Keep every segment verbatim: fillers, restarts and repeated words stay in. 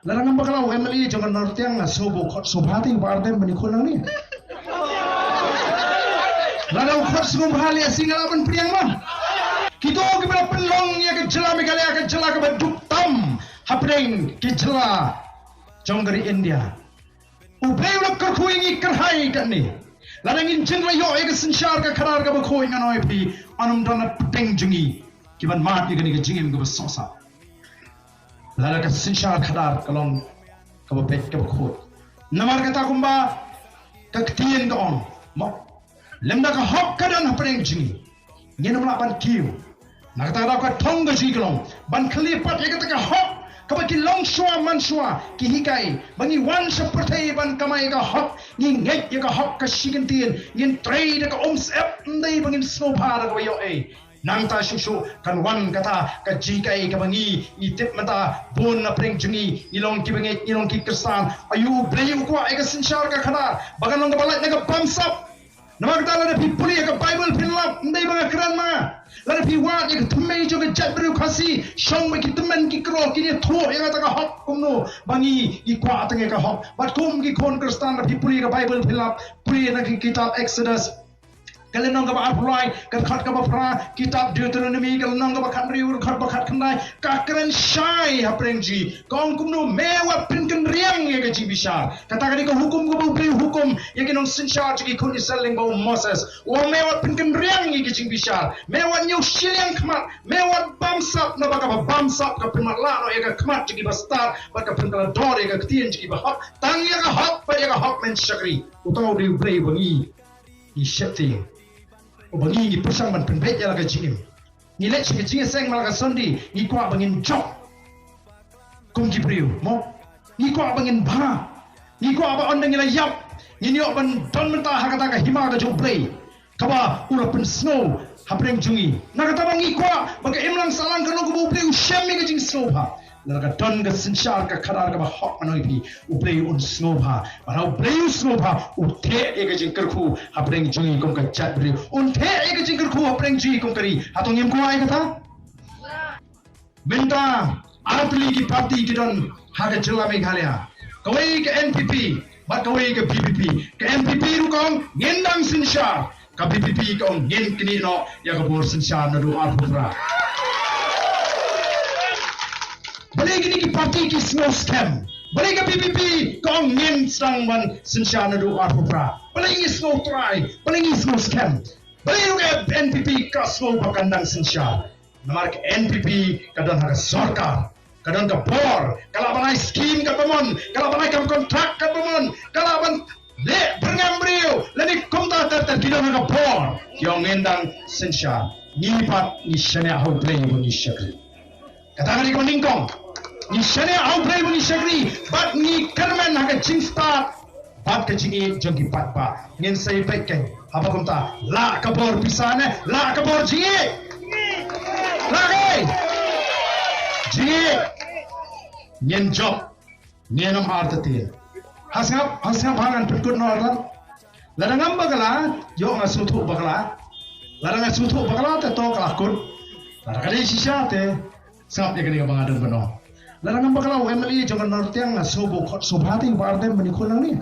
Lada ngam bakla u M L A jong ka North Tiang nga sngewbha u khot sngewbha te ba ardem ban ïakhun nangne. Lada u khot sngewbha lei asi nga lah ban pdiang ma. Kito kiba la pynlong ïa ka jylla Meghalaya ka jylla kaba duk tam hapdeng ki jylla jong ka ri India. U Blei u la kyrkhu ïa ngi kyrhai katne. Lada ngin jin la ïoh ïa ka synshar ka khadar kaba khuid ngan ong ïa phi, ym don na pdeng jong ngi kiban mad ïa kane ka jingim kaba sohsat. Lada ka synshar khadar ka long kaba beit kaba khuid. Namar kata kumba ka ktien ka ong, mo, lymda ka hok ka don hapdeng jong ngi, ngin ym lah ban kiew. Na kata ka daw ka thong ka jong ngi ka long ban kylli pat ïa kata ka hok kaba ki longshuwa manshuwa ki hikai ba ngi wan sha pyrthei ban kamai ïa ka hok, ngi ngeit ïa ka hok ka shi kyntien, ngin trei da ka umsyep, ym dei ba ngin sngewbha da kaba ïoh ei. Nangta shuh shuh kan wan kata ka jinghikai kaba ngi, ngi tip mynta bun na pdeng jong ngi ngi long kiba ngeit, ngi long ki Khristan. Aïu U Blei u kwah ïa ka synshar ka khadar ba kan long kaba lait na ka bamsap? Namar kata lada phi pule ïa ka Baibl phin lap, ym dei ba nga kren ma nga. Lada phi wad ïa ka thymmei jong ka jaitbynriew Khasi, shong bad ki tymmen ki kro, kin ïathuh ïa kata ka hok kumno ba ngi, ngi kwah tang ïa ka hok. Bad kum ki khun Khristan lada phi pule ïa ka Baibl phin lap, pule na ki kitab Exodus ka lynnong kaba arphew lai, ka dkhot kaba phra, kitab Deuteronomi ka lynnong kaba khathynriew, ka dkhot ba khatkhyndai, ka kren shai hapdeng jong ngi. Ka ong kumno, me wat pynkynriang ïa ka jingbishar. Kata ka dei ka hukum kaba U Blei u hukum ïa ki nongsynshar jong ki khun Israel lyngba u Moses. U ong me wat pynkynriang ïa ka jingbishar. Me wat ñiew shiliang khmat. Me wat bamsap, naba kaba bamsap ka pynmatlah noh ïa ka khmat jong ki bastad bad ka pynkylla dor ïa ka ktien jong ki bahok. Tang ïa ka hok bad ïa ka hok men shakri. Uta u dei U Blei ba ngi ngi sheptieng. Uba ngi ngi pyrshang ban pynbeit ïa la ka jingim. Ngi leit sha ka jingïaseng man la ka Sunday, ngi kwah ba ngin jop kum ki briew, mo? Ngi kwah ba ngin bha. Ngi kwah ba ynda ngi la ïap, ngin ïoh ban don mynta ha kata ka hima ka jong U Blei kaba u la pynsngew hapdeng jong ngi. Na kata ba ngi kwah ba ka imlang sahlang kan long kaba U Blei u shem ïa ka jingsngewbha. Lada ka don ka synshar ka khadar kaba hok, ngan ong ïa phi, U Blei un sngewbha. Bad haba U Blei u sngewbha, u theh ïa ka jingkyrkhu hapdeng jong ngi kum ka jaitbynriew. Un theh ïa ka jingkyrkhu hapdeng jong ngi kum ka ri. Hato ngim kwah ïa kata? Mynta artylli ki party ki don ha ka jylla Meghalaya. Kawei ka N P P bad kawei ka V P P. Ka N P P ruh ka ong ngin dang synshar. Ka V P P ka ong ngin knieh noh ïa ka bor synshar naduh arphew phra. Balei kine ki party ki sngew skhem? Balei ka V P P ka ong ngin sdang ban synshar naduh arphew phra? Balei ngi sngew trai? Balei ngi sngew skhem? Balei ruh ka N P P ka sngew ba kan dang synshar? Namar ka N P P ka don ha ka sorkar. Ka don ka bor, ka lah ban ai skim katba mon, ka lah ban ai kam kontrak katba mon, ka lah ban leh byrngem briew, lane kumta ter ter, ki don ka bor. Ki ong ngin dang synshar. Ngi pat ngi shaniah ha U Blei ba ngi shakri. Kata ka dei kaba nyngkong. Ngi shaniah ha U Blei ba ngi shakri bad ngi kyrmen ha ka jingstad bad ka jingïeit jong ki paidbah. Ngin sa ïa peit kein haba kumta. Lah ka bor pisa ne, lah ka bor jingïeit. Lah kein jingïeit. Ngin jop, ngin ym artatien. Ha sngap, ha sngap, ha ngan pynkut noh artat. Lada ngam bakla, ïoh nga sngewthuh bakla. Lada nga sngewthuh bakla te to ka la kut. Lada ka dei shisha te sngap ïa kane kaba nga don ban ong. Lada ngam bakla u M L A jong ka North Tiang nga sngewbha u khot sngewbha te ba ardem ban ïakhun nangne.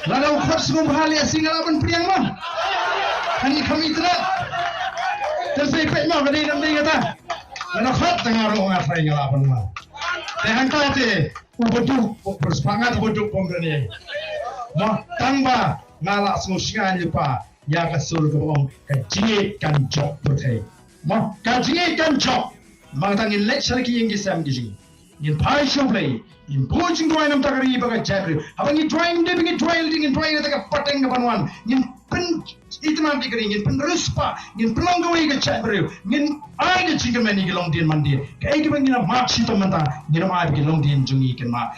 Lada u khot sngewbha lei asi nga lah ban pdiang ma. Hani kham itrat. Te sa ïa peit ma ka dei nam dei kata. Lada khot te nga ruh nga trai nga lah ban ma. Te hangta te u baduk, u pyrspah nga te baduk pom kane. Ma tang ba nga lah sngewsynei lypa ïa ka sur kaba ong ka jingïeit kan jop pyrthei. Ma ka jingïeit kan jop. Ma tang ngin leit sha la ki ïing ki sem ki jingïeit. Ngin phai sha U Blei, ngin buh jingduwai na ka bynta ka ri bad ka jaitbynriew. Haba ngi duwai, ngim dei ba ngi duwai lade, ngin duwai na ka bynta ka pateng kaban wan. Ngin pynitynnad ïa ka ri, ngin pynriewspah, ngin pynlong kawei ka jaitbynriew, ngin ai ka jingkyrmen ïa ki longdien mandien. Kaei kaba ngi la mad shitom mynta, ngin ym ai ba ki longdien jong ngi kin mad.